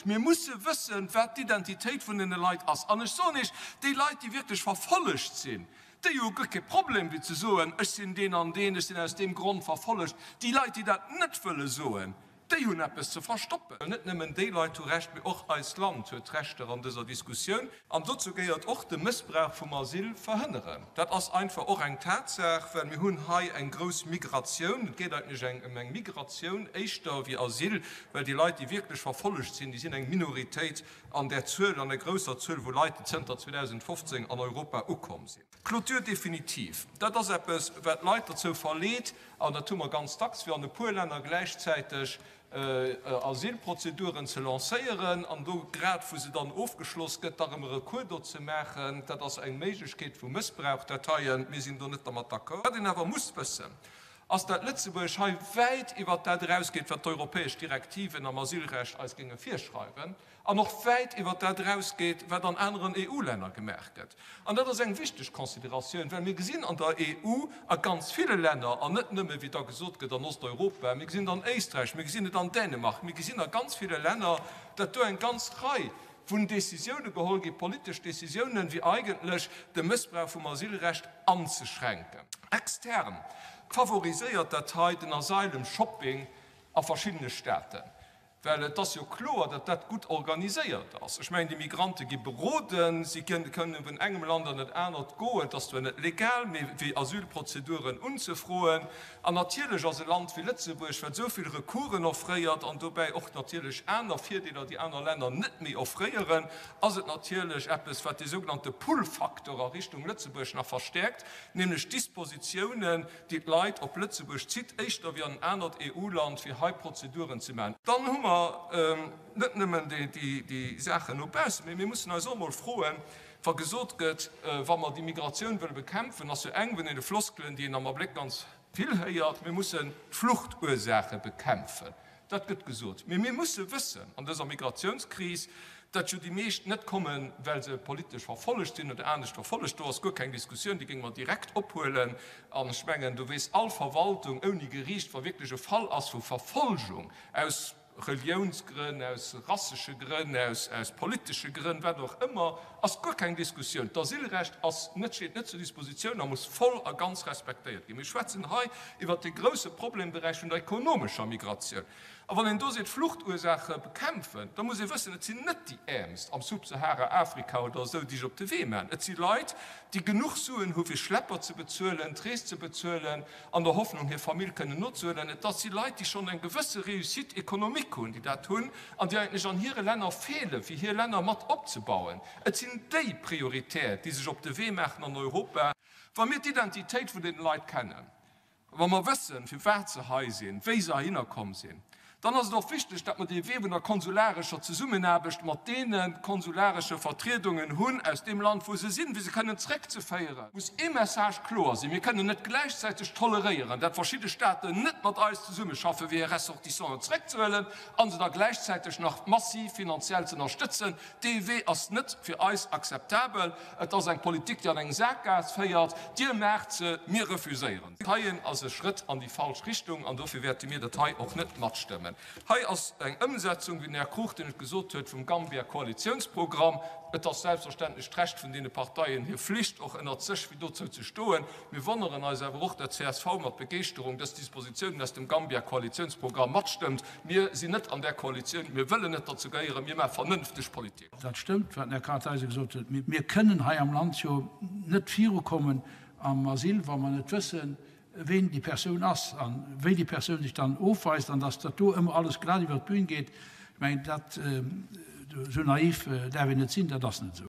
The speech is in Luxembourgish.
Mir musse wëssen, wat d'Identitéit vun deene Leit ass. An ech soen Iech, déi Leit, déi wierklech verfollegt sinn, déi hu guer kee Problem, wéi ze soen, ech sinn deen an deen, ech sinn aus deem Grond verfollegt. Déi Leit, déi dat net wëlle soen, déi hunn eppes ze verstoppen. Net nëmmen déi Leit hu Recht, mee och eist Land huet Rechter an dëser Diskussioun. An dozou gehéiert och, de Mëssbrauch vum Asyl verhënneren. Dat ass einfach och eng Tatsaach, well mir hunn hei eng grouss Migratioun. Et geet eigentlech eng ëm eng Migratioun éischter wéi Asyl, well déi Leit, déi wierklech verfollegt sinn, déi sinn eng Minoritéit an där Zuel, an der grousser Zuel vu Leit, déi zënter 2015 an Europa ukomm sinn. Clôture définitive, dat ass eppes, wat d'Leit dozou verleet, an dat hu mer ganz dacks, fir an e puer Länner gläichzäiteg Asylprozeduren ze lancéieren an do, grad wou se dann ofgeschloss gëtt, da rëm e Recours do ze maachen. Dat ass eng Méiglechkeet vu Mëssbrauch, dat heien. Mir sinn do net dermat d'accord. Wat een awer muss wëssen, ass dat Lëtzebuerg hei wäit iwwert dat erausgeet, wat d'europäesch Direktiven am Asylrecht eis géinge virschreiwen. An och wäit iwwert dat erausgeet, wat an aneren EU-Länner gemaach gëtt. An dat ass eng wichteg Consideratioun, well mir gesinn an der EU a ganz ville Länner, an net nëmme, wéi da gesot gëtt, an Osteuropa, mir gesinn et an Éisträich, mir gesinn et an Dänemark, mir gesinn a ganz ville Länner, datt do eng ganz Rei vun Décisioune geholl ginn, politesch Décisiounen, wéi eigentlech de Mëssbrauch vum Asylrecht anzeschränken. Extern favoriséiert dat hei den Asylum-Shopping a verschiddene Staaten. Well et ass jo kloer, datt dat gutt organiséiert ass. Ech mengen, déi Migrante gi beroden, si kënnen vun engem Land an dat anert goen. Et ass zwar net legal, mee wéi Asylprozeduren unzefroen. An natierlech ass e Land wéi Lëtzebuerg, wat esou vill Recoursen offréiert an dobäi och natierlech aner Virdeeler, déi aner Länner net méi offréieren, ass et natierlech eppes, wat dee sougenannte Pull-Faktor a Richtung Lëtzebuerg nach verstäerkt, nämlech d'Dispositiounen, déi d'Leit op Lëtzebuerg zitt, éischter wéi an en anert EU-Land, fir hei Prozeduren ze maachen. Dann hu mer net nëmmen déi Saachen no baussen, mee mir mussen eis och emol froen, wa gesot gëtt, wa mer déi Migratioun wëlle bekämpfen, ass jo eng vun deene Floskelen, déi een am Abléck ganz vill héiert, mir mussen d'Fluchtursaache bekämpfen. Dat gëtt gesot. Mee mir musse wëssen an dëser Migratiounskris, datt jo déi meescht net kommen, well se politesch verfollegt sinn oder anescht verfollegt. Do ass guer keng Diskussioun, déi géinge mer direkt ophuelen. An ech mengen, do weess all Verwaltung ouni Geriicht, wa wierklech e Fall ass vu Verfolgung aus Reliounsgrënn, aus rassesche Grënn, aus politesche Grënn, wat och ëmmer, ass guer keng Diskussioun. D'Asylrecht ass net, steet net zur Dispositioun a muss voll a ganz respektéiert ginn. Mir schwätzen hei iwwert dee grouse Problemberäich vun der ekonomescher Migratioun. A wann een do seet, Fluchtursaache bekämpfen, da muss ee wëssen, et sinn net déi Äermst am Subsahara-Afrika oder esou, déi sech op de Wee maachen. Et si Leit, déi genuch Suen hu fir Schlepper ze bezuelen, d'Rees ze bezuelen, an der Hoffnung hir Famill kënnen nozehuelen. Et si Leit, déi schonn eng gewësse Réussite économique hunn, déi dat hunn an déi eigentlech an hire Länner feelen, fir hir Länner mat opzebauen. Et sinn déi prioritär, déi sech op de Wee maachen an Europa. Wa mir d'Identitéit vun deene Leit kennen, wa mer wëssen, firwat se hei sinn, wéi se heihinner komm sinn, Dann ass et och wichteg, datt mer dee Wee vun der konsularescher Zesummenaarbecht mat deene konsularesche Vertriedungen hunn aus deem Land, wou se sinn, fir se kënnen zréckzeféieren. Muss ee Message kloer sinn, Mir kënnen net gläichzäiteg toleréieren, dat verschidde Staaten net mat eis zesummeschaffen, fir hir Ressortissanten zréckzehuelen, a se da gläichzäiteg nach massiv finanziell ze ënnerstëtzen. Dee Wee ass net fir eis akzeptabel. Et ass eng Politik, déi an eng Sakgaass féiert. Dir maacht se, mir refuséieren. Heien ass e Schrëtt an déi falsch Richtung an dofir wäerte mir dat hei och net matstëmmen. Hei ass eng Ëmsetzung, wéi den Här Cruchten et gesot huet, vum Gambia-Koalitiounsprogramm. Et ass selbstverständlech d'Recht vun deene Parteien, hir Flicht och ënnert sech fir dozou ze stoen. Mir wonneren eis awer och, dat csv mat Begeeschterung dës Dispositiounen aus dem Gambia-Koalitiounsprogramm matstëmmt. Mir sinn net an där Koalitioun, mir wëllen net derzou gehéieren, mir maache vernënfteg Politik. Dat stëmmt, wat den Här Kartheiser gesot huet. Mir kënnen hei am Land jo net virukommen, Am Asyl, wa mer net wëssen, ween déi Persoun ass a wéi déi Persoun sech dann ofweist an dass dat do ëmmer alles glat iwwert d'Bühn geet, ech mengen, dat, esou naiv däerf een net sinn, dat ass net esou.